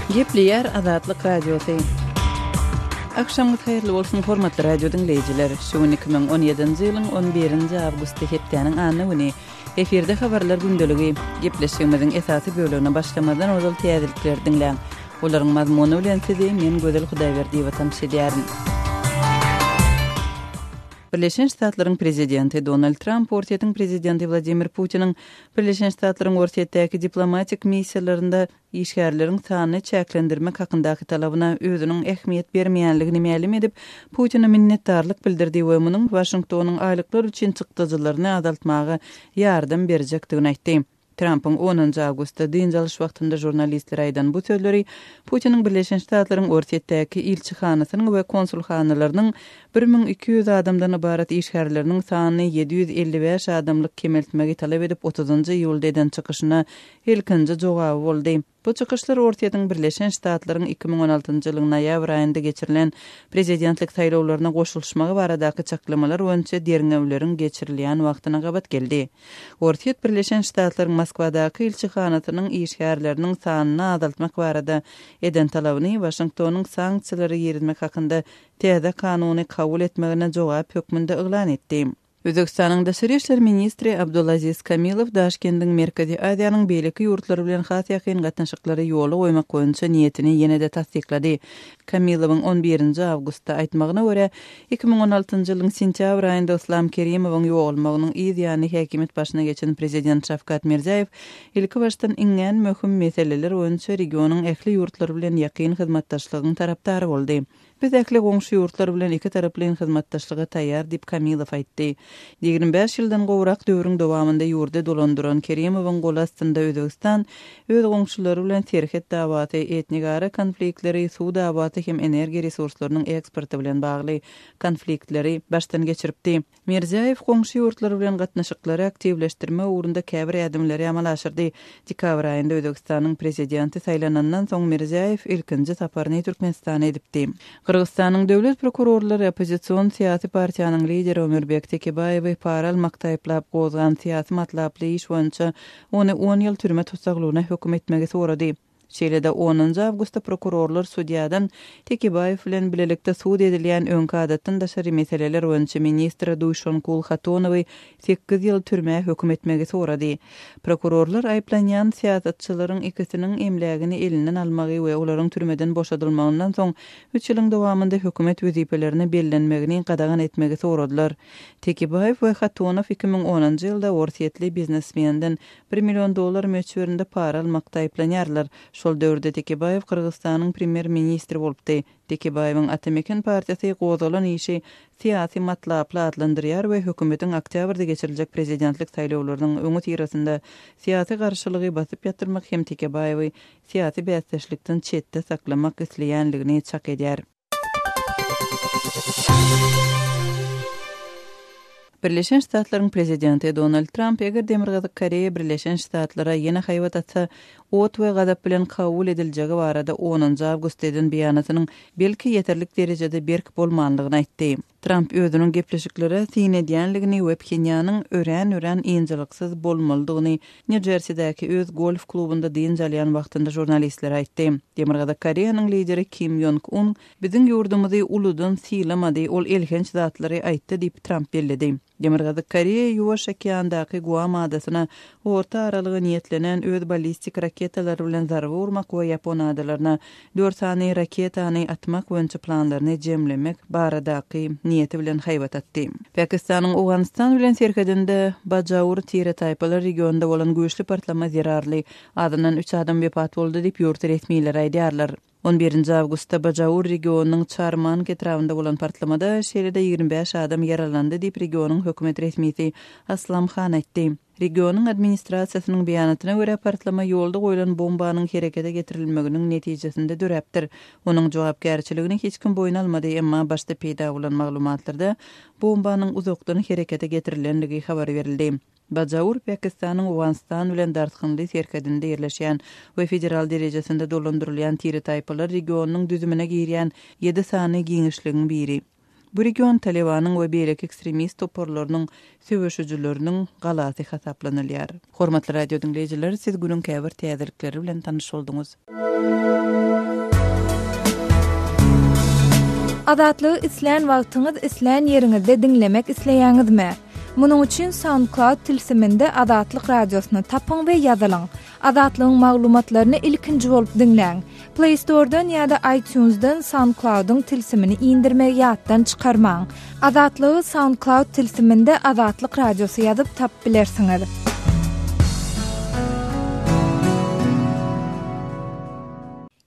Gepleýär Azatlyk Radiosy. Agşamyňyz haýyrly bolsun, hormatly radio diňleýjiler! Şu gün 2017-nji ýylyň 11-nji awgusty hepdäniň anna güni. Efirde habarlar gündeligi. Gepleşigimiziň esasy bölegine başlamazdan ozal täzelikleri diňläň. Olaryň mazmuny bilen sizi men Gözel Hudaýberdiýewa tanyş edýärin. Birleşen Ştatlaryň prezidenti Donald Tramp Orsýetiň prezidenti Wladimir Putiniň Birleşen Ştatlaryň Orsýetdäki diplomatik missiýalarynda işgärleriň sanyny çäklendirmek hakyndaky talabyna özüniň ähmiýet bermeýänligini mälim edip, Putine minnetdarlyk bildirdi we munuň Waşingtonyň aýlyklar üçin çykdajylaryny azaltmaga ýardam berjekdigini aýtdy. Trampyň onunjy awgustda dynç alyş wagtynda žurnalistlere aýdan bu sözleri Putiniň Birleşen Ştatlaryň Orsýetdäki ilçihanasynyň we konsulhanalarynyň 1200 adamdan ybarat işgärleriniň sanyny 755 adamlyk kemeltmegi talap edip otuzynjy iýulda eden çykyşyna ilkinji jogaby boldy. Bu çykyşlar Orsýetiň Birleşen Ştatlaryň 2016-njy ýylyň noýabr aýynda geçirilen prezidentlik saýlawlaryna goşulyşmagy baradaky çaklamalar boýunça derňewleriň geçirilýän wagtyna gabat geldi. Orsýet Birleşen Ştatlaryň Moskwadaky ilçihanasynyň işgärleriniň sanyny azaltmak barada eden talabyny Waşingtonyň sanksiýalary girizmek hakynda täze kanuny kabul etmegine jogap hökmünde yglan etdi. Özbegistanyň daşary işler ministri Abdulaziz Kamilow Daşkendiň Merkezi Aziýanyň beýleki ýurtlary bilen has ýakyn gatnaşyklary ýola goýmak boýunça niýetini ýene-de tassyklady. Kamilowyň on birinji awgustda aýtmagyna görä, 2016-njy ýylyň sentýabr aýynda Yslam Kerimowyň ýogalmagynyň yz ýany häkimiýet başyna geçen prezident Şawkat Mirziýaýew ilkibaşdan iňňän möhüm meseleler boýunça regionyň ähli ýurtlary bilen ýakyn hyzmatdaşlygyň tarapdary boldy. Biz ähli goňşy ýurtlar bilen ikitaraplaýyn hyzmatdaşlyga taýýar diýip, Kamilow aýtdy. 25 ýyldan gowrak döwrüň dowamynda ýurdy dolandyran Kerimowyň goly astynda Özbegistan öz goňşulary bilen serhet dawasy, etnigara konfliktleri, suw dawasy hem energiýa resurslarynyň eksporty bilen bagly konfliktleri başdan geçiripdi. Mirziýaýew goňşy ýurtlar bilen gatnaşyklary aktiwleşdirmek ugrunda käbir ädimleri amala aşyrdy. Dekabr aýynda Özbegistanyň Prezidenti saýlanandan soň Mirziýaýew ilkinji saparyny Türkmenistana edipdi. Gyrgyzystanyň döwlet prokurorlary oppozision syýasy partiýanyň lideri Ömürbek Tekebaýewi para almakda aýyplap gozgan syýasy matlaply iş boýunça ony on ýyl türme tussaglygyna höküm etmegi sorady. Şeýle-de, onunjy awgustda prokurorlar sudýadan Tekebaýew bilen bilelikde sud edilýän öňki adatdan daşary meseleler boýunça ministr Duýşonkul Hatonowy sekiz ýyl türmä höküm etmegi sorady. Prokurorlar aýyplanýan syýasatçylaryň ikisiniň emlägini elinden almagy we olaryň türmeden boşadylmagyndan soň üç ýylyň dowamynda hökümet wezipelerine bellenmegini gadagan etmegi soradylar. Tekebaýew we Hatonow 2010-njy ýylda orsýetli biznesmenden Bir million dollar möçberinde para almakda aýyplanýarlar. Şol döwürde Tekebaýew Gyrgyzystanyň premýer-ministri bolupdy. Tekebaýewiň Ata Meken partiýasy gozgalan işi syýasy matlaply atlandyrýar we hökümetiň oktýabrda geçiriljek prezidentlik saýlawlarynyň öňüsyrasynda syýasy garşylygy basyp ýatyrmak hem Tekebaýewi syýasy bäsdeşlikden çetde saklamak isleýänligini çak edýär. Birleşen Ştatlaryň prezidenti Donald Tramp eger Demirgazyk Koreýa Birleşen Ştatlara ýene haýbat atsa, ot we gazap bilen kabul ediljegi barada onunjy awgustda eden beýanatynyň belki ýeterlik derejede berk bolmanlygyny aýtdy. Tramp özüniň gepleşiklere syn edýänligini we Phenýanyň örän-örän ynjalyksyz bolmalydygyny Nýu-Jersidäki öz golf klubunda dynç alýan wagtynda žurnalistlere aýtdy. Demirgazyk Koreýanyň lideri Kim Ýong Un biziň ýurdumyzy uludan sylamady, ol elhenç zatlary aýtdy diýip, Tramp belledi. Demirgazyk Koreýa Ýuwaş okeandaky Guam adasyna orta aralyga niýetlenen öz ballistik raketalary bilen zarba urmak we ýapon adalaryna dört sany raketany atmak boýunça planlaryny jemlemek baradaky niýeti bilen haýbat atdy. Pakistanyň Owganystan bilen serhedinde Bajaur tire-taýpalar regionynda bolan güýçli partlama zerarly azyndan üç adam wepat boldy diýip, ýurt resmileri aýdýarlar. On birinji awgustda Bajaur regionynyň Çarmang etrabynda bolan partlamada şeýle-de 25 adam ýaralandy diýip, regionyň hökümet resmisi Aslam Han aýtdy. Regionyň administrasiýasynyň beýanatyna görä, partlama ýolda goýlan bombanyň herekete getirilmeginiň netijesinde döräpdir. Onuň jogapkärçiligini hiç kim boýun almady, emma başda peýda bolan maglumatlarda bombanyň uzakdan herekete getirilendigi habar berildi. Bajaur Pakistanyň Owganystan bilen dartgynly serhedinde ýerleşýän we federal derejesinde dolandyrylýan tire-taýpalar regionynyň düzümine girýän ýedi sany giňişligiň biri. Bu region Talybanyň we beýleki ekstremist toparlarynyň söweşijileriniň galasy hasaplanylýar. Hormatly radio diňleýjiler, siz günüň käbir täzelikleri bilen tanyş bolduňyz. Azatlygy islän wagtyňyz, islän ýeriňizde diňlemek isleýäňizmi? Munuň üçin SoundCloud tilsiminde Azatlyk Radiosyny tapyň we ýazylyň. Azatlygyň maglumatlaryny ilkinji bolup diňläň. Play Store-dan ýa-da iTunes-dan SoundCloud-yň tilsimini indirmegi ýatdan çykarmaň. Azatlygy SoundCloud tilsiminde Azatlyk Radiosy ýazyp tapyp bilersiňiz.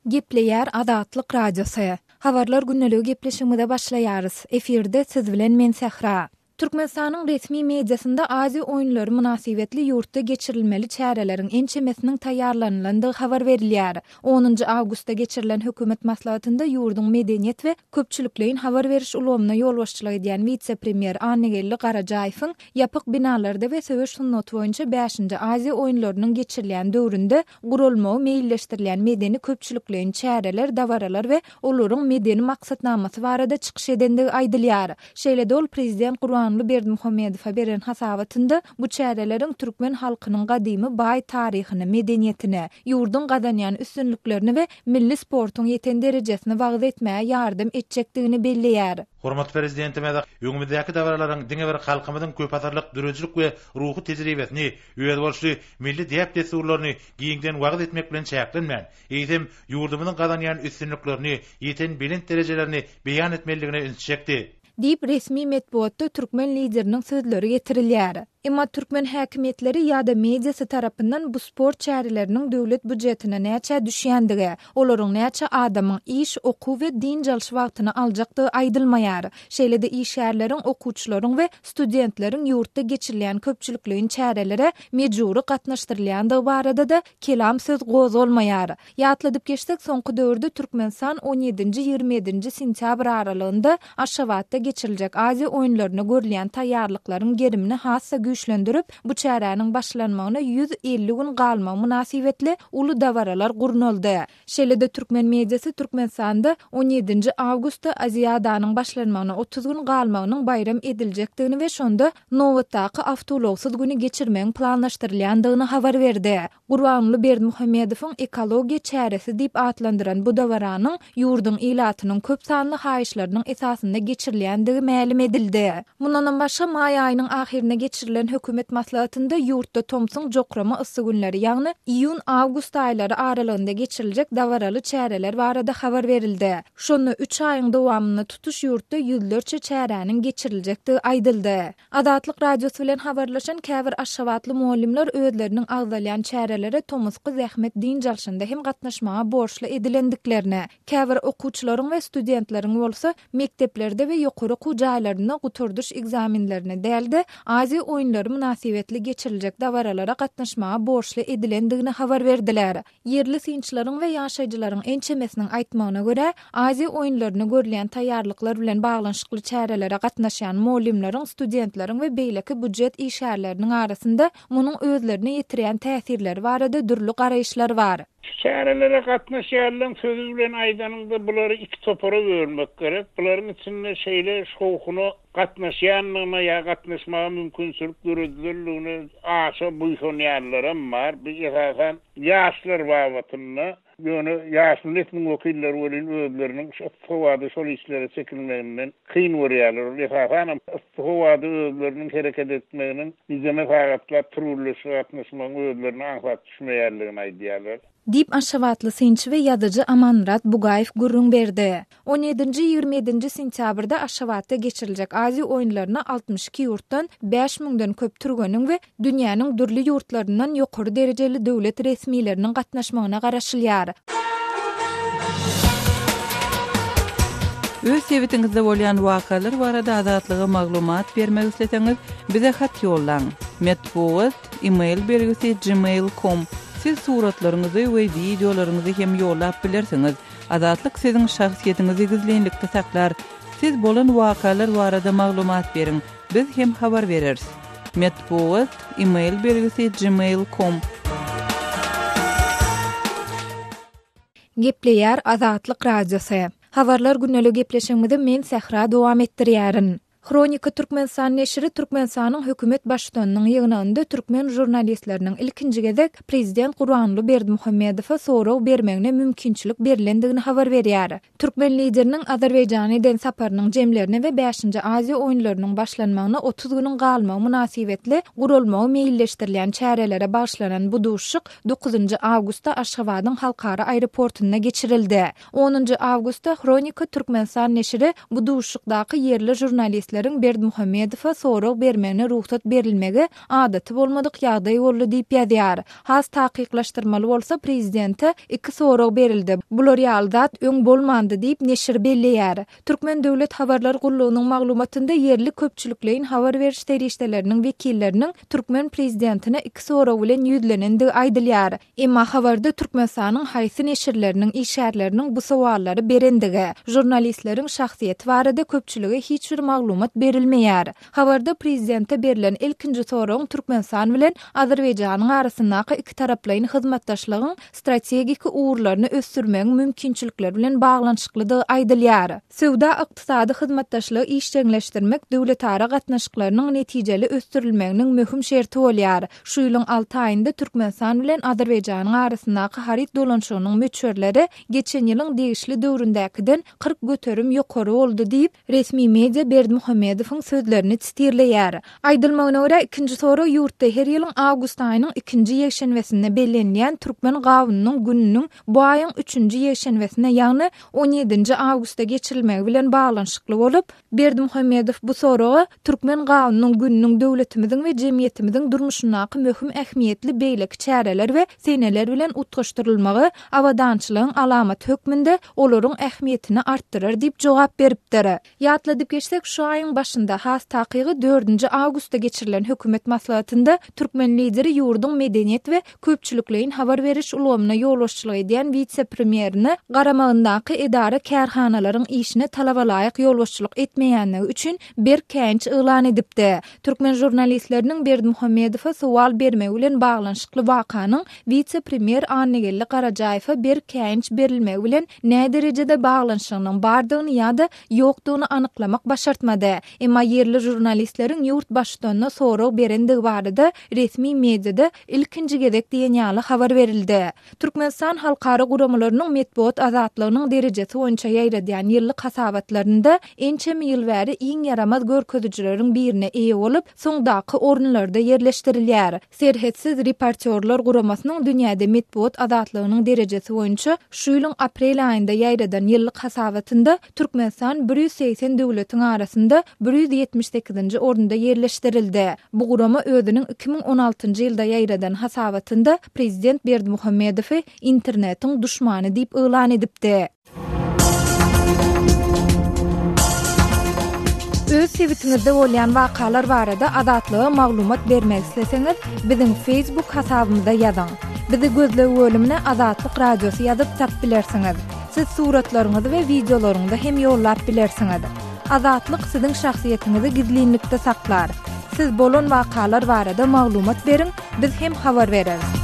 Gepleýär Azatlyk Radiosy. Habarlar gündeligi gepleşigimize başlaýarys. Efirde siz bilen men Sähra. Türkmenistanyň resmi mediasynda Aziýa oýunlary mynasybetli ýurtda geçirilmeli çäreleriň ençemesiniň taýýarlanylandygy habar berilýär. Onunjy awgustda geçirilen hökümet maslahatynda ýurduň medeniýet we köpçülikleýin habar beriş ulgamyna ýolbaşçylyk edýän wise-premýer Annageldi Garajaýewiň ýapyk binalarda we söweş sungaty boýunça bäşinji Aziýa oýunlarynyň geçirilýän döwründe guralmagy meýilleşdirilýän medeni-köpçülikleýin çäreler, dabaralar we olaryň medeni maksatnamasy barada çykyş edendigi aýdylýar. Şeýle-de ol prezident Gurbanguly Berdimuhamedowa beren hasabatynda bu çäreleriň türkmen halkynyň gadymy baý taryhyny, medeniýetini, ýurduň gazanýan üstünliklerini we milli sportuň ýeten derejesini wagyz etmäge ýardam etjekdigini belleýär. Hormatly Prezidentimiz öňümizdäki dabaralaryň diňe bir halkymyzyň köpasyrlyk döredijilik we ruhy tejribesini, özboluşly milli däp-dessurlaryny giňden wagyz etmek bilen çäklenmän, eýsem, ýurdumyzyň gazanýan üstünliklerini, ýeten belent derejelerini beýan etmelidigine üns çekdi. Diýip, resmi metbugatda türkmen Lideriniň sözleri getirilýär. Emma türkmen häkimiýetleri ýa-da mediasy tarapyndan bu sport çäreleriniň döwlet býujetine näçä düşýändigi, olaryň näçe adamyň iş, okuw we dynç alyş wagtyny aljakdygy aýdylmaýar. Şeýle-de işgärleriň, okuwçylaryň we studentleriň ýurtda geçirilýän köpçülikleýin çärelere mejbury gatnaşdyrylýandygy barada-da kelam söz gozgalmaýar. Ýatladyp geçsek, soňky döwürde Türkmenistan on ýedinji, 27 ýedinji sentýabr aralygynda Aşgabatda geçiriljek Aziýa oýunlaryna görülýän taýýarlyklaryň gerimini has-da güýçlendirip, bu çäräniň başlanmagyna 150 gün galmagy mynasybetli uly dabaralar gurnaldy. Şeýle-de türkmen mediasy Türkmenistanda on ýedinji awgustda Aziadanyň başlanmagyna 30 gün galmagynyň baýram ediljekdigini we şonda nobatdaky awtoulagsyz güni geçirmegiň planlaşdyrylýandygyny habar berdi. Gurbanguly Berdimuhamedowyň ekologiýa çäresi diýip atlandyran bu dabaranyň ýurduň ilatynyň köp sanly haýyşlarynyň esasynda geçirilýändigi mälim edildi. Mundanam başga, maý aýynyň ahyrynda geçirilen hökümet maslahatynda ýurtda tomsuň jokrama yssy günleri, ýagny iýun-awgust aýlary aralygynda geçiriljek dabaraly çäreler barada habar berildi. Şonda üç aýyň dowamynda tutuş ýurtda ýüzlerçe çäräniň geçiriljekdigi aýdyldy. Azatlyk Radiosy bilen habarlaşan käbir aşgabatly mugallymlar özleriniň agzalýan çärelere tomusky zähmet dynç alşynda hem gatnaşmaga borçly edilendiklerini, käbir okuwçylaryň we studentleriň bolsa mekdeplerde we ýokary okuw jaýlarynda gutardyş ekzamenlerine däl-de, Aziýa oýunlary mynasybetli geçiriljek dabaralara gatnaşmaga borçly edilendigini habar berdiler. Ýerli synçylaryň we ýaşaýjylaryň ençemesiniň aýtmagyna görä, Aziýa oýunlaryna görülýän taýýarlyklar bilen baglanyşykly çärelere gatnaşýan mugallymlaryň, studentleriň we beýleki býujet işgärleriniň arasynda munuň özlerine ýetirýän täsirleri barada dürli garaýyşlar bar. Şu çärelere gatnaşýanlaryň sözi bilen aýdanyňda bulary iki topara bölmek gerek. Bularyň içinde şeýle şowhuna gatnaşýandygyna ýa gatnaşmaga mümkinçilik döredilendigine aşa buýsanýanlaram bar. Bu esasan ýaşlar babatynda. Ýöne ýaşuly nesliň wekilleri welin özleriniň şu yssy howada şol işlere çekilmeginden kyn görýärler. Ol esasanam yssy howada özleriniň hereket etmeginiň nijeme sagatlap türgenleşige gatnaşmagyň özlerine aňsat düşmeýänligini aýdýarlar. Diýip, aşgabatly synçy we ýazyjy Amanmyrat Bugaýew gürrüň berdi. On ýedinji, 27 ýedinji sentýabrda Aşgabatda geçiriljek Aziýa oýunlaryna 62 ýurtdan bäş müňden köp türgeniň we dünýäniň dürli ýurtlaryndan ýokary derejeli döwlet resmileriniň gatnaşmagyna garaşylýar. Öz sebitiňizde bolýan wakalar barada Azatlyga maglumat bermek isleseňiz, bize hat ýollaň. Metbugat, e-mail belgisi gmail com. Siz suratlaryňyzy we wideolaryňyzy hem ýollap bilersiňiz. Azatlyk siziň şahsyýetiňizi gizlinlikde saklar. Siz bolan wakalar barada maglumat beriň, biz hem habar bereris. Metbugat, e-mail belgisi gmail com. Gepleýär Azatlyk Radiosy. Habarlar gündelik gepleşigimizi men Sähra dowam etdirýärin. Hronika Türkmenistan neşiri Türkmenistanyň hökümet baştutanynyň ýygnagynda türkmen žurnalistleriniň ilkinji gezek prezident Gurbanguly Berdimuhamedowa sorag bermegine mümkinçilik berlendigini habar berýär. Türkmen Lideriniň Azerbaýjana eden saparynyň jemlerine we bäşinji Aziýa oýunlarynyň başlanmagyna 30 günüň galmagy mynasybetli guralmagy meýilleşdirilýän çärelere bagyşlanan bu duşuşyk dokuzynjy awgustda Aşgabadyň halkara aeroportynda geçirildi. Onunjy awgustda Hronika Türkmenistan neşiri bu duşuşykdaky ýerli žurnalistleriň Berdimuhamedowa sorag bermegine rugsat berilmegi adaty bolmadyk ýagdaý boldy diýip ýazýar. Has takyklaşdyrmaly bolsa, prezidente iki sorag berildi. Bular ýaly zat öň bolmandy diýip, neşir belleýär. Türkmen döwlet habarlar gullugynyň maglumatynda ýerli köpçülikleýin habar beriş serişdeleriniň wekilleriniň türkmen prezidentine iki sorag bilen ýüzlenendigi aýdylýar. Emma habarda Türkmenistanyň haýsy neşirleriniň işgärleriniň bu sowallary berendigi, žurnalistleriň şahsyýeti barada köpçülige hiç bir maglumat berilmeýär. Habarda prezidente berlen ilkinji soragyň Türkmenistan bilen Azerbaýjanyň arasyndaky ikitaraplaýyn hyzmatdaşlygyň strategik ugurlaryny ösdürmegiň mümkinçilikleri bilen baglanyşyklydygy aýdylýar. Söwda-ykdysady hyzmatdaşlygy işjeňleşdirmek döwletara gatnaşyklarynyň netijeli ösdürilmeginiň möhüm şerti bolýar. Şu ýylyň alty aýynda Türkmenistan bilen Azerbaýjanyň arasyndaky haryt dolanyşygynyň möçberleri geçen ýylyň degişli döwründäkiden 40% ýokary boldy diýip, resmi media Berdimuhamedowyň sözlerini sitirleýär. Aýdylmagyna görä, ikinji sorag ýurtda her ýylyň awgust aýynyň ikinji ýekşenbesinde bellenilýän Türkmen gawunynyň gününiň bu aýyň üçünji ýekşenbesine, ýagny on ýedinji awgustda geçirilmegi bilen baglanyşykly bolup, Berdimuhamedow bu soraga Türkmen gawunynyň gününiň döwletimiziň we jemgyýetimiziň durmuşyndaky möhüm ähmiýetli beýleki çäreler we seneler bilen utgaşdyrylmagy abadançylygyň alamaty hökmünde olaryň ähmiýetini artdyrar diýip jogap beripdir. Ýatladyp geçsek, şu aýyň başynda, has takygy dördünji awgustda geçirilen hökümet maslahatynda türkmen Lideri ýurduň medeniýet we köpçülikleýin habar beriş ulgamyna ýolbaşçylyk edýän wise-premýerine garamagyndaky edara-kärhanalaryň işine talabalaýyk ýolbaşçylyk etmeýänligi üçin berk käýinç yglan edipdi. Türkmen žurnalistleriniň Berdimuhamedowa sowal bermegi bilen baglanyşykly wakanyň wise-premýer Annageldi Garajaýewe berk käýinç berilmegi bilen näderejede baglanyşygynyň bardygyny ýa-da ýokdugyny anyklamak başartmady. Emma ýerli žurnalistleriň ýurt baştutanyna sorag berendigi barada resmi mediada ilkinji gezek diýen ýaly habar berildi. Türkmenistan halkara guramalarynyň metbugat azatlygynyň derejesi boýunça ýaýradýan ýyllyk hasabatlarynda ençeme ýyl bäri iň ýaramaz görkezijileriň birine eýe bolup, soňdaky orunlarda ýerleşdirilýär. Serhetsiz reportýorlar guramasynyň dünýäde metbugat azatlygynyň derejesi boýunça şu ýylyň aprel aýynda ýaýradan ýyllyk hasabatynda Türkmenistan 180 döwletiň arasynda 178-nji orunda ýerleşdirildi. Bu gurama özüniň 2016-njy ýylda ýaýradan hasabatynda prezident Berdimuhamedowy internetiň duşmany diýip yglan edipdi. Öz sebitiňizde bolýan wakalar barada Azatlyga maglumat bermek isleseňiz, biziň Facebook hasabymyza ýazyň. Bizi gözleg bölümine Azatlyk Radiosy ýazyp tapyp bilersiňiz. Siz suratlaryňyzy we wideolaryňyzy hem ýollap bilersiňiz. Azatlyk siziň şahsyýetiňizi gizlinlikde saklar. Siz bolan wakalar barada maglumat beriň, biz hem habar bereris.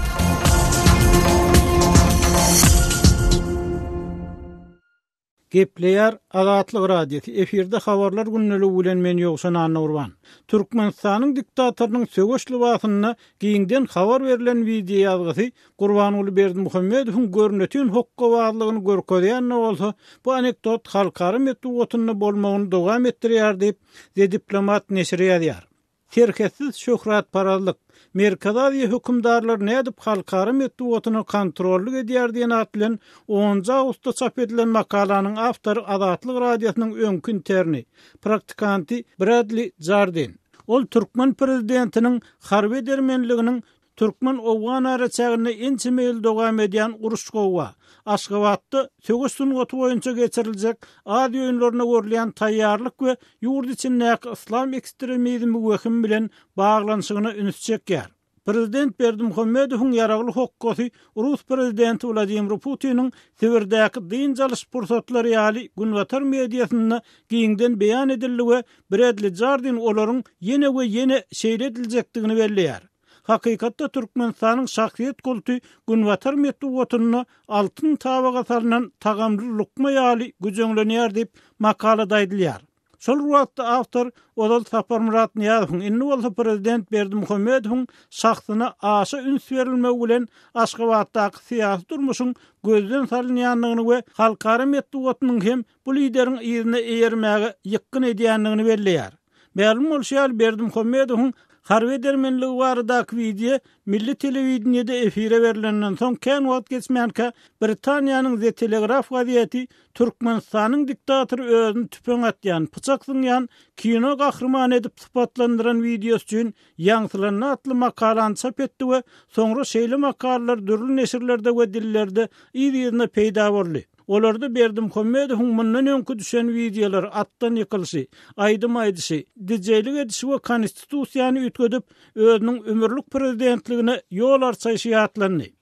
Gepleýär Azatlyk Radiosy, efirde Habarlar gündeligi bilen men Ýowşan Annagurban. Türkmenistanyň diktatorynyň söweş lybasynda giňden habar berlen wideoýazgysy Gurbanguly Berdimuhamedowyň görnetin hokgabazlygyny görkezýän-de bolsa, bu anekdot halkara metbugatynda bolmagyny dowam etdirýär diýip, The Diplomat neşiri ýazýar. Serhetsiz şöhratparazlyk, Merkezi Aziýa hökümdarlary nädip halkara metbugatyna kontrollyk edýär diýen at bilen onunjy awgustda çap edilen makalanyň awtory Azatlyk Radiosynyň öňki interni, praktikanty Bradli Jardin. Ol türkmen prezidentiniň harby edermenliginiň Türkmen-owgan araçäginde ençeme ýyl dowam edýän uruş-gowga, Aşgabatda söweş sungaty boýunça geçiriljek Aziýa oýunlaryna görülýän taýýarlyk we ýurt içindäki yslam ekstremizmi wehim bilen baglanyşygyna üns çekýär. Prezident Berdimuhamedowyň ýaragly hokgasy rus prezidenti Wladimir Putiniň Sibirdäki dynç alyş pursatlary ýaly günbatar mediasynda giňden beýan edildi we Bredli Jardin olaryň ýene we ýene şeýle ediljekdigini belleýär. Hakykatda Türkmenistanyň şahsyýet kulty günbatar metbugatynda altyn tabaga salnan tagamly lukma ýaly güjeňlenýär diýip, makalada aýdylýar. Şol bir wagtda awtor ozal Saparmyrat Nyýazowyň, indi bolsa prezident Berdimuhamedowyň şahsyna aşa üns berilmegi bilen Aşgabatdaky syýasy durmuşyň gözden salynýandygyny we halkara metbugatynyň hem bu lideriň yzyna eýermäge ýykgyn edýändigini belleýär. Mälim bolşy ýaly, Berdimuhamedowyň harby edermenligi baradaky wideo milli telewideniýede efire berlenden soň kän wagt geçmänkä, Britaniýanyň The Telegraph gazeti Türkmenistanyň diktatory özüni tüpeň atýan, pyçak zyňýan kino gahrymany edip sypatlandyran wideosy üçin ýaňsylandy atly makalany çap etdi we soňra şeýle makalalar dürli neşirlerde we dillerde yz-yzyna peýda boldy. Olarda Berdimuhamedowyň mundan öňki düşen wideolary, atdan ýykylyşy, aýdym aýdyşy, dijeýlik edişi we konstitusiýany üýtgedip, özüniň ömürlik prezidentligine ýol arçaýşy ýatlandy.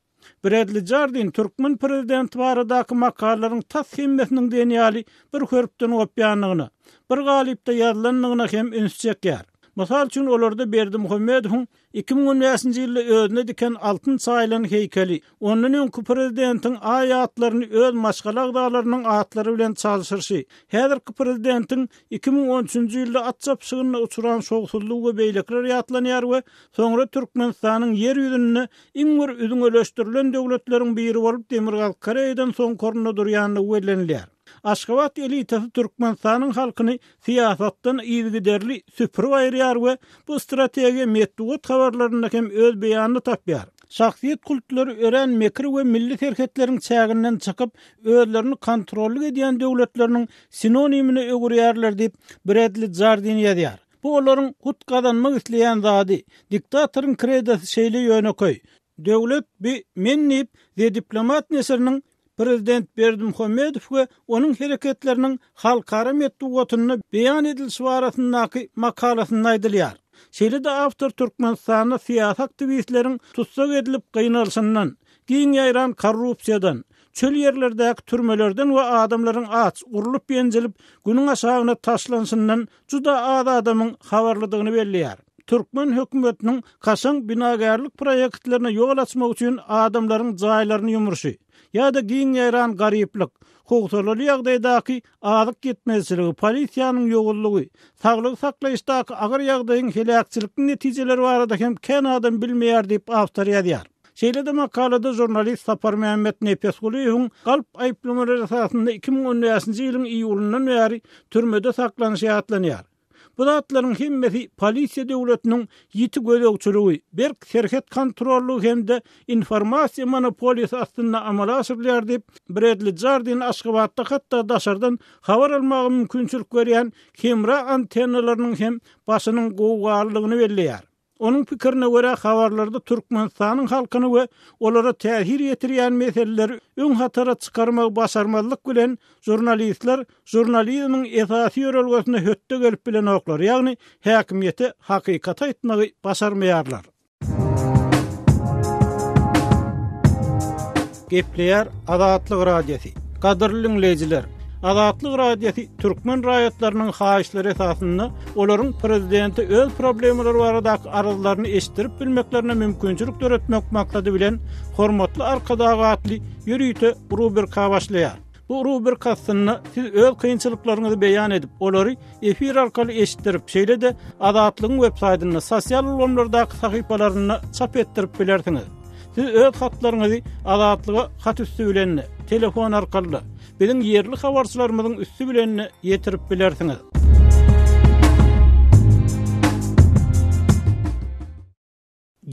Bredli Jardin türkmen prezidenti baradaky makalalaryň tas hemmesiniň diýen ýaly bir hörpden gopýandygyna, bir galypda ýazylandygyna hem üns çekýär. Mysal üçin, olarda Berdimuhamedowyň 2015-nji ýylda özüne diken altyn çaýylan heýkeli, ondan öňki prezidentiň aý atlaryny öz maşgala agzalarynyň atlary bilen çalşyryşy, häzirki prezidentiň 2013-nji ýylda at çapyşygynda uçran şowsuzlygy we beýlekiler ýatlanýar we soňra Türkmenistanyň ýer ýüzünde Iň bir üzňeleşdirilen döwletleriň biri bolup Demirgazyk Koreýadan soňky orunda durýandygy bellenilýär. Aşgabat elitasy Türkmenistanyň halkyny syýasatdan yzygiderli süpürip aýyrýar we bu strategiýa metbugat habarlarynda hem öz beýanyny tapýar. Şahsyýet kultlary örän mekir we milli serhetleriň çäginden çykyp, özlerini kontrollyk edýän döwletleriniň sinonimine öwürýärler diýip, Bredli Jardin ýazýar. Bu olaryň hut gazanmak isleýän zady. Diktatoryň kredosy şeýle ýönekeý. Döwlet bi men diýip, The Diplomat neşiriniň prezident Berdimuhamedow we onuň hereketleriniň halkara metbugatynda beýan edilişi barasyndaky makalasynda aýdylýar. Şeýle-de awtor Türkmenistanda syýasy aktiwistleriň tussag edilip gynalyşyndan, giň ýaýran korrupsiýadan, çöl ýerlerdäki türmelerden we adamlaryň aç, urlup-ýenjilip, günüň aşagyna taşlanyşyndan juda az adamyň habarlydygyny belleýär. Türkmen hökümetiniň kaşaň binagärlik proýektlerine ýol açmak üçin adamlaryň jaýlaryny ýumruşy ýa-da giň ýaýran garyplyk, howsalaly ýagdaýdaky azyk ýetmezçiligi, polisiýanyň ýowuzlygy, saglygy saklaýyşdaky agyr ýagdaýyň heläkçilikli netijeleri barada hem kän adam bilmeýär diýip, awtor ýazýar. Şeýle-de makalada žurnalist Saparmämmet Nepesgulyýewiň galp aýyplamalar esasynda 2015-nji ýylyň iýulyndan bäri türmede saklanyşy ýatlanýar. Bu zatlaryň hemmesi polisiýa döwletiniň ýiti gözegçiligi, berk serhet kontrollygy hem-de informasiýa monopoliýasy astynda amala aşyrylýar diýip, Bredli Jardin Aşgabatda hatda daşardan habar almaga mümkinçilik berýän hemra antennalarynyň hem başynyň gowgalydygyny belleýär. Onuň pikirine görä, habarlarda Türkmenistanyň halkyny we olara täsir ýetirýän meseleleri öň hatara çykarmagy başarmazlyk bilen, žurnalistler žurnalizmiň esasy ýörelgesine hötde gelip bilenoklar, ýagny häkimiýete hakykaty aýtmagy başarmaýarlar. Gepleýär Azatlyk Radiosy. Gadyrly diňleýjiler! Azatlyk Radiosy türkmen raýatlarynyň haýyşlary esasynda olaryň prezidente öz problemalary baradaky arzlaryny eşitdirip bilmeklerine mümkinçilik döretmek maksady bilen Hormatly Arkadag atly ýörite rubrika başlaýar. Bu rubrika astynda siz öz kynçylyklaryňyzy beýan edip, olary efir arkaly eşitdirip, şeýle-de Azatlygyň web saýtynda, sosial ulgamlardaky sahypalarynda çap etdirip bilersiňiz. Siz öz hatlaryňyzy Azatlyga hat üsti bilen-de, telefon arkaly-da, biziň ýerli habarçylarymyzyň üsti bilen-de ýetirip bilersiňiz.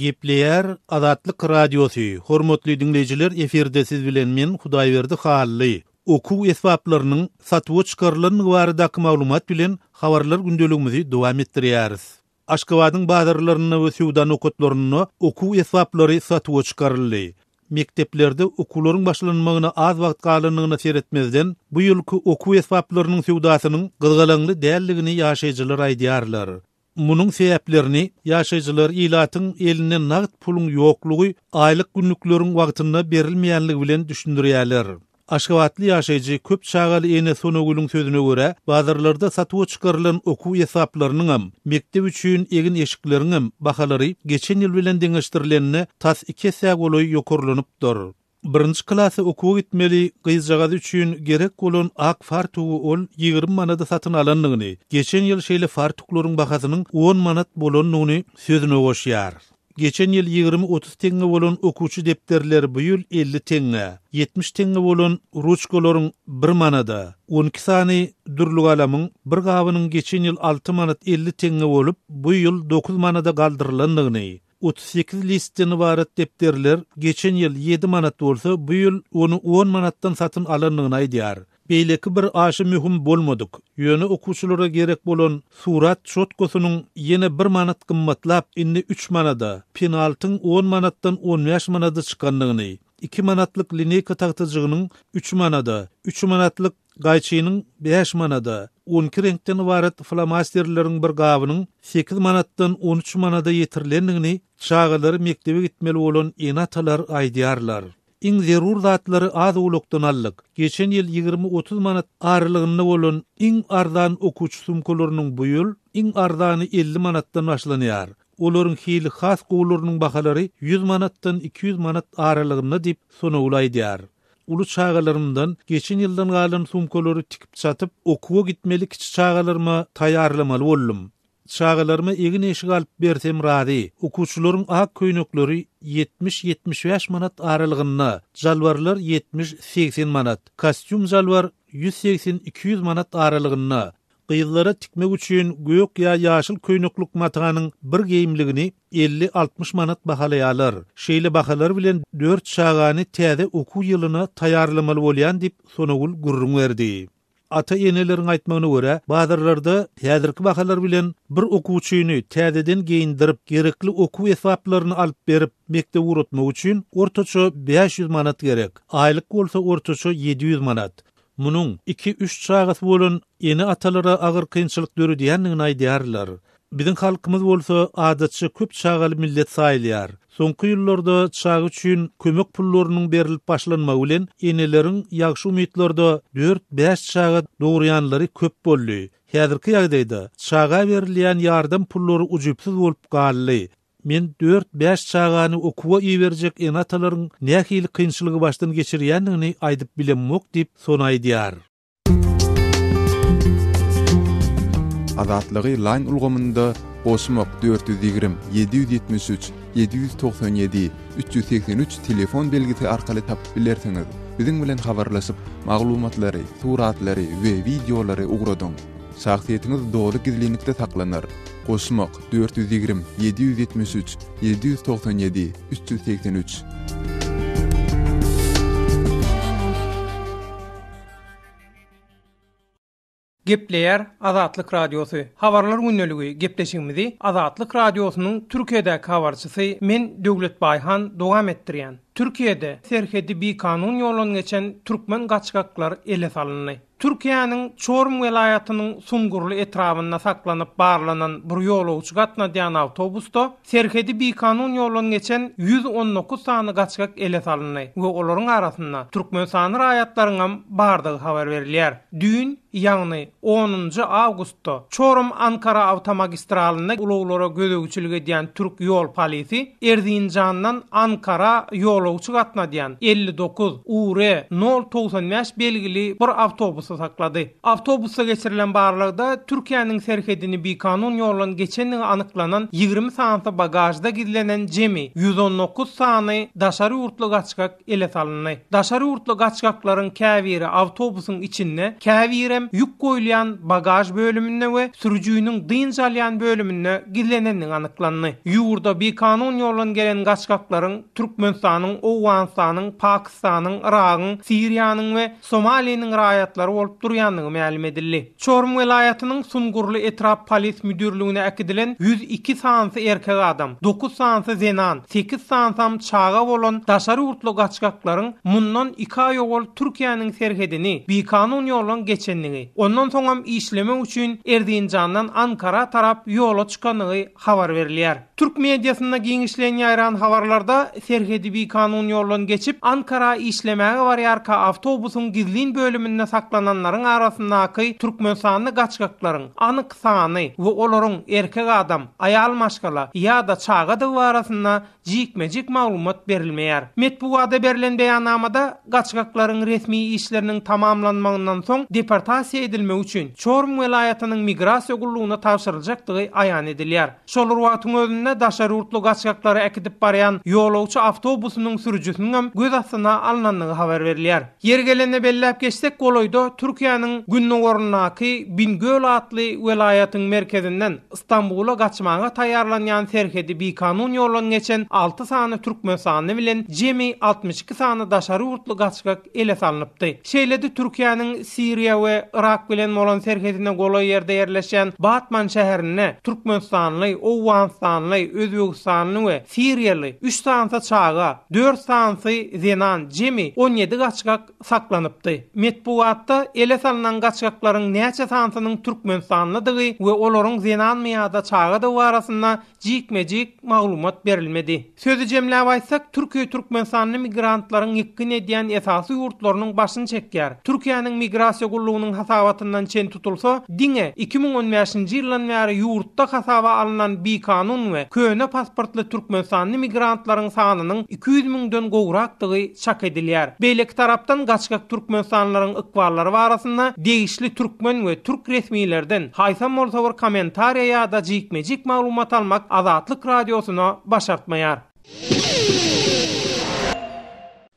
Gepleýär Azatlyk Radiosy, Hormatly diňleýjiler efirde siz bilen men Hudaýberdi Hally. Okuw esbaplarynyň satuwa çykarylandygy baradaky maglumat bilen habarlar gündeligimizi dowam etdirýäris. Aşgabadyň bazarlarynda we söwda nokatlarynda okuw esbaplary satuwa çykaryldy. Mekdeplerde okuwlaryň başlanmagyna az wagt galandygyna seretmezden, bu ýylky okuw esbaplarynyň söwdasynyň gyzgalaňly däldigini ýaşaýjylar aýdýarlar. Munuň sebäplerini ýaşaýjylar ilatyň elinde nagt puluň ýoklugy, aýlyk-günlükleriň wagtynda berilmeýänligi bilen düşündirýärler. Aşgabatly ýaşaýjy, köp çagaly ene Sonagülüň sözüne görä, bazarlarda satuwa çykarylan okuw esbaplarynyňam, mekdep üçin egin-eşikleriňem bahalary geçen ýyl bilen deňeşdirilende tas iki essä golaý ýokarlanypdyr. Birinji klasa okuwa gitmeli gyzjagazy üçin gerek bolan ak fartugy ol 20 manada satyn alandygyny, geçen ýyl şeýle fartuklaryň bahasynyň on manat bolandygyny sözüne goşýar. Geçen ýyl ýigrimi-otuz teňňe bolan okuwçy depderleri bu ýyl 50 teňňä, 70 teňňe bolan ruçkalaryň bir manada, 12 sany dürli galamyň bir gabynyň geçen ýyl alty manat 50 teňňe bolup, bu ýyl dokuz manada galdyrylandygyny, 38 listden ybarat depderler geçen ýyl ýedi manat bolsa, bu ýyl ony on manatdan satyn alandygyny aýdýar. Beýleki bir aşa möhüm bolmadyk, ýöne okuwçylara gerek bolan surat çotgasynyň ýene bir manat gymmatlap, indi üç manada, penaltyň on manatdan 15 manada çykandygyny, iki manatlyk lineýka tagtajygynyň üç manada, üç manatlyk gaýçynyň bäş manada, 12 reňkden ybarat flomasterleriň bir gabynyň sekiz manatdan 13 manada ýetirilendigini çagalary mekdebe gitmeli bolan ene-atalar aýdýarlar. Iň zerur zatlary az-owlakdan aldyk. Geçen ýyl ýigrimi-otuz manat aralygynda bolan iň arzan okuwçy sumkalarynyň bu ýyl iň arzany 50 manatdan başlanýar. Olaryň hili has gowularynyň bahalary 100 manatdan 200 manat aralygynda diýip, Sonagül aýdýar. Uly çagalarymdan geçen ýyldan galan sumkalary tikip-çatyp, okuwa gitmeli kiçi çagalaryma taýýarlamaly boldum. Çagalaryma egin-eşik alyp bersem razy. Okuwçylaryň ak köýnekleri ýetmiş-ýetmiş bäş manat aralygynda, jalbarlar ýetmiş-segsen manat, kostýum-jalbar ýüz segsen-iki ýüz manat aralygynda. Gyzlara tikmek üçin gök ýa ýaşyl köýneklik matanyň bir geýimligini elli-altmyş manat bahalaýarlar. Şeýle bahalar bilen dört çagany täze okuw ýylyna taýýarlamaly bolýan diýip, Sonagül gürrüň berdi. Ata-eneleriň aýtmagyna görä, bazarlarda häzirki bahalar bilen bir okuwçyny täzeden geýindirip, gerekli okuw esbaplaryny alyp berip, mekdebe ugratmak üçin ortaça 500 manat gerek. Aýlyk bolsa ortaça 700 manat. Munuň iki-üç çagasy bolan ene-atalara agyr kynçylyk döredýändigini aýdýarlar. Biziň halkymyz bolsa adatça köp çagaly millet saýylýar. Soňky ýyllarda çaga üçin kömek pullarynyň berlip başlanmagy bilen eneleriň ýagşy umytlarda dört-bäş çaga dogurýanlary köp boldy. Häzirki ýagdaýda çaga berilýän ýardam pullary ujypsyz bolup galdy. Men dört-bäş çagany okuwa iberjek ene-atalaryň nähili kynçylygy başdan geçirýändigini aýdyp bilemok diýip, Sona aýdýar. Azatlygy Line ulgamynda goşmak 420 773 797 383 telefon belgisi arkaly tapyp bilersiňiz. Biziň bilen habarlaşyp, maglumatlary, suratlary we wideolary ugradyň. Şahsyýetiňiz doly gizlinlikde saklanar. Goşmak 420 773 797 383. Gepleýär Azatlyk Radiosy. Habarlar gündeligi gepleşigimizi Azatlyk Radiosynyň Türkiýedäki habarçysy men Döwlet Baýhan dowam etdirýän. Türkiýede serhedi bikanun ýoldan geçen türkmen gaçgaklar ele salyndy. Türkiýäniň Çorum welaýatynyň Sungurly etrabynda saklanyp barlanan bir ýolagçy gatnadýan awtobusda serhedi bikanun ýoldan geçen 119 sany gaçgak ele salyndy we olaryň arasynda türkmenistanly raýatlaryňam bardygy habar berilýär. Düýn, ýagny onunjy awgustda Çorum-Ankara awtomagistralynda ulaglara gözegçilik edýän türk ýol polisi Erzinjandan Ankara ýolagçy gatnadýan 59 UR nol 95 belgili bir awtobusy saklady. Awtobusda geçirilen barlagda Türkiýäniň serhedini bikanun ýoldan geçendigi anyklanan 20 sanysy bagažda gizlenen jemi 119 sany daşary ýurtly gaçgak ele salyndy. Daşary ýurtly gaçgaklaryň käbiri awtobusyň içinde, käbirem ýük goýulýan bagaž bölüminde we sürüjiniň dynç alýan bölüminde gizlenendigi anyklandy. Ýurda bikanun ýoldan gelen gaçgaklaryň Türkmenistanyň, Owganystanyň, Pakistanyň, Yragyň, Siriýanyň we Somaliniň raýatlary bolup durýandygy mälim edildi. Çorum welaýatynyň Sungurly etrap polis müdirligine äkidilen 102 sanysy erkek adam, dokuz sanysy zenan, sekiz sanysam çaga bolan daşary ýurtly gaçgaklaryň mundan iki aý owal Türkiýäniň serhedini bikanun ýoldan geçendigi, ondan soňam işlemek üçin Erzinjandan Ankara tarap ýola çykandygy habar berilýär. Türk mediasynda giňişleýin ýaýran habarlarda serhedi bikanun ýoldan geçip, Ankara işlemäge barýarka awtobusyň gizlin bölüminde saklananlaryň arasyndaky türkmenistanly gaçgaklaryň anyk sany we olaryň erkek adam, aýal maşgala ýa-da çagadygy barasynda jikme-jik maglumat berilmeýär. Metbugada berlen beýannamada gaçgaklaryň resmi işleriniň tamamlanmagyndan soň deportasiýa edilmegi üçin Çorum welaýatynyň migrasiýa gullugyna tabşyryljakdygy aýan edilýär. Şol bir wagtyň özünde daşary ýurtly gaçgaklary äkidip barýan ýolagçy awtobusynyň sürüjisiniňem göz astyna alnandygy habar berilýär. Ýeri gelende belläp geçsek, golaýda Türkiýäniň gündogaryndaky Bingöl atly welaýatyň merkezinden Stambula gaçmaga taýýarlanýan serhedi bikanun ýoldan geçen alty sany türkmenistanly bilen jemi 62 sany daşary ýurtly gaçgak ele salnypdy. Şeýle-de Türkiýäniň Siriýa we Yrak bilen bolan serhedine golaý ýerde ýerleşýän Batman şäherinde türkmenistanly, owganystanly, özbegistanly we siriýaly üç sanysy çaga, dört sanysy zenan jemi 17 gaçgak saklanypdy. Metbugatda ele salnan gaçgaklaryň näçe sanysynyň türkmenistanlydygy we olaryň zenanmy ýa-da çagadygy barasynda jikme-jik maglumat berilmedi. Sözi jemläp aýtsak, Türkiýe türkmenistanly migrantlaryň ýykgyn edýän esasy ýurtlarynyň başyny çekýär. Türkiýäniň Migrasiýa gullugynyň hasabatyndan çen tutulsa, diňe 2015-nji ýyldan bäri ýurtda hasaba alnan bikanun we köne pasportly türkmenistanly migrantlaryň sanynyň 200 müňden gowrakdygy çak edilýär. Beýleki tarapdan gaçgak türkmenistanlylaryň ykballary barasynda degişli türkmen we türk resmilerden haýsam bolsa bir kommentariýa ýa-da jikme-jik maglumat almak Azatlyk Radiosyna başartmaýar.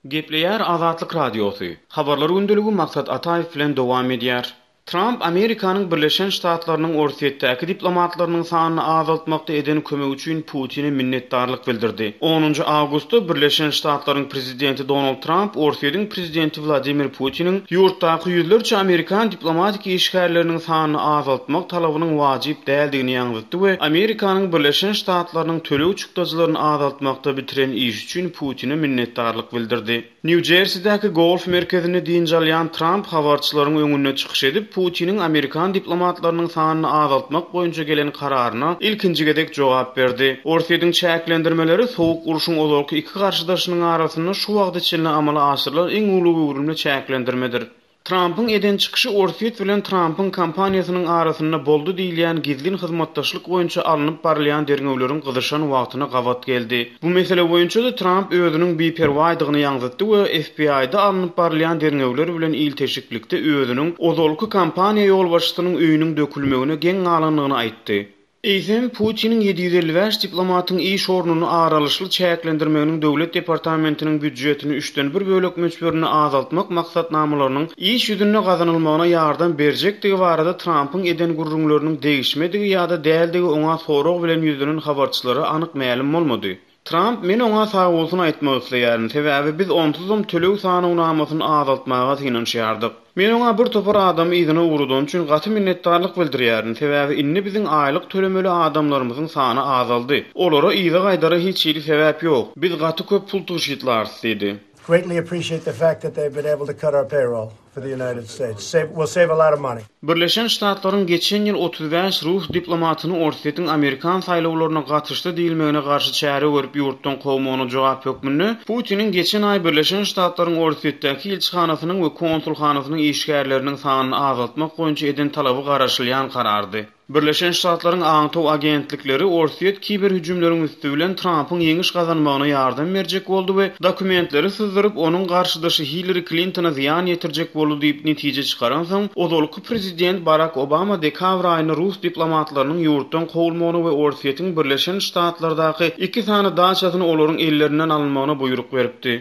Gepleýär Azatlyk Radiosy. Habarlar gündeligi Maksat Ataýew bilen dowam edýär. Tramp Amerikanyň Birleşen Ştatlarynyň Orsýetdäki diplomatlarynyň sanyny azaltmakda eden kömegi üçin Putine minnetdarlyk bildirdi. Onunjy awgustda Birleşen Ştatlaryň prezidenti Donald Tramp Orsýetiň prezidenti Wladimir Putiniň ýurtdaky ýüzlerçe amerikan diplomatik işgärleriniň sanyny azaltmak talabynyň wajyp däldigini ýaňzytdy we Amerikanyň Birleşen Ştatlarynyň töleg çykdajylaryny azaltmakda bitiren işi üçin Putine minnetdarlyk bildirdi. Nýu-Jersidäki golf merkezinde dynç alýan Tramp habarçylaryň öňünde çykyş edip, Putiniň amerikan diplomatlarynyň sanyny azaltmak boýunça gelen kararyna ilkinji gezek jogap berdi. Orsýetiň çäklendirmeleri Sowuk urşuň ozalky iki garşydaşynyň arasynda şu wagta çenli amala aşyrylan iň uly göwrümli çäklendirmedir. Trampyň eden çykyşy Orsýet bilen Trampyň kampaniýasynyň arasynda boldy diýilýän gizlin hyzmatdaşlyk boýunça alnyp barylýan derňewleriň gyzyşan wagtyna gabat geldi. Bu mesele boýunça-da Tramp özüniň biperwaýdygyny ýaňzytdy we FBI-da alnyp barylýan derňewler bilen ilteşiklikde özüniň ozalky kampaniýa ýolbaşçysynyň öýüniň dökülmegine geň galandygyny aýtdy. Eýsem, Putiniň 755 diplomatyň iş ornuny aralyşly çäklendirmeginiň Döwlet departamentiniň býudjetini üçden bir bölek möçberinde azaltmak maksatnamalarynyň iş ýüzünde gazanylmagyna ýardam berjekdigi barada Trampyň eden gürrüňleriniň degişmedigi ýa-da däldigi oňa sorag bilen ýüzlenen habarçylara anyk mälim bolmady. Tramp, Men oňa sagbolsun aýtmak isleýärin, sebäbi biz onsuzam töleg sanawnamasyny azaltmaga synanyşýardyk. Men oňa bir topar adamy yzyna ugradany üçin gaty minnetdarlyk bildirýärin, sebäbi indi biziň aýlyk tölemeli adamlarymyzyň sany azaldy. Olara yza gaýdara hiç hili sebäp ýok. Biz gaty köp pul tygşytlarys diýdi. Greatly appreciate the fact that they've been able to cut our payroll for the United States. Save, we'll save a lot of money. Birleşen Ştatlaryň geçen ýyl 35 rus diplomatyny Orsýetiň amerikan saýlawlaryna gatyşdy diýilmegine garşy çäre görüp ýurtdan kowmagyna jogap hökmünde Putiniň geçen aý Birleşen Ştatlaryň Orsýetdäki ilçihanasynyň we konsulhanasynyň işgärleriniň sanyny azaltmak boýunça eden talaby garaşylýan karardy. Birleşen Ştatlaryň aňtaw agentlikleri Orsýet kiber hüjümleriň üsti bilen Trampyň ýeňiş gazanmagyna ýardam berjek boldy we dokumentleri syzdyryp, onuň garşydaşy Hillari Klintona zyýan ýetirjek boldy diýip netije çykaransoň, ozalky prezident Barak Obama dekabr aýynda rus diplomatlarynyň ýurtdan kowulmagyna we Orsýetiň Birleşen Ştatlardaky iki sany daçasyny olaryň ellerinden alynmagyna buýruk beripdi.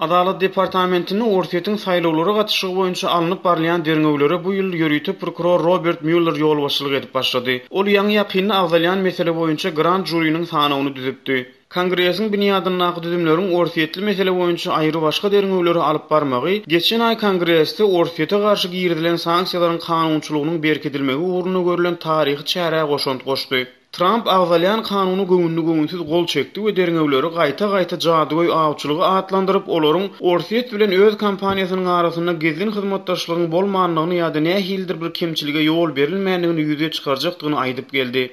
Adalat departamentinde Orsýetiň saýlawlara gatyşygy boýunça alnyp barylýan derňewlere bu ýyl ýörite prokuror Robert Mýuller ýolbaşçylyk edip başlady. Ol ýaňy-ýakynda agzalýan mesele boýunça grand žuriniň sanawyny düzüpdi. Kongresiň binýadyndaky düzümleriň orsýetli mesele boýunça aýry-başga derňewleri alyp barmagy geçen aý Kongresde Orsýete garşy girizilen sanksiýalaryň kanunçylygynyň berkidilmegi ugrunda görlen taryhy çärä goşant goşdy. Tramp agzalýan kanuna göwünli-göwünsiz gol çekdi we derňewleri gaýta-gaýta jadygöý awçylygy atlandyryp, olaryň Orsýet bilen öz kompaniýasynyň arasynda gizlin hyzmatdaşlygyň bolmandygyny ýa-da nähilidir bir kemçilige ýol berilmändigini ýüze çykarjakdygyny aýdyp geldi.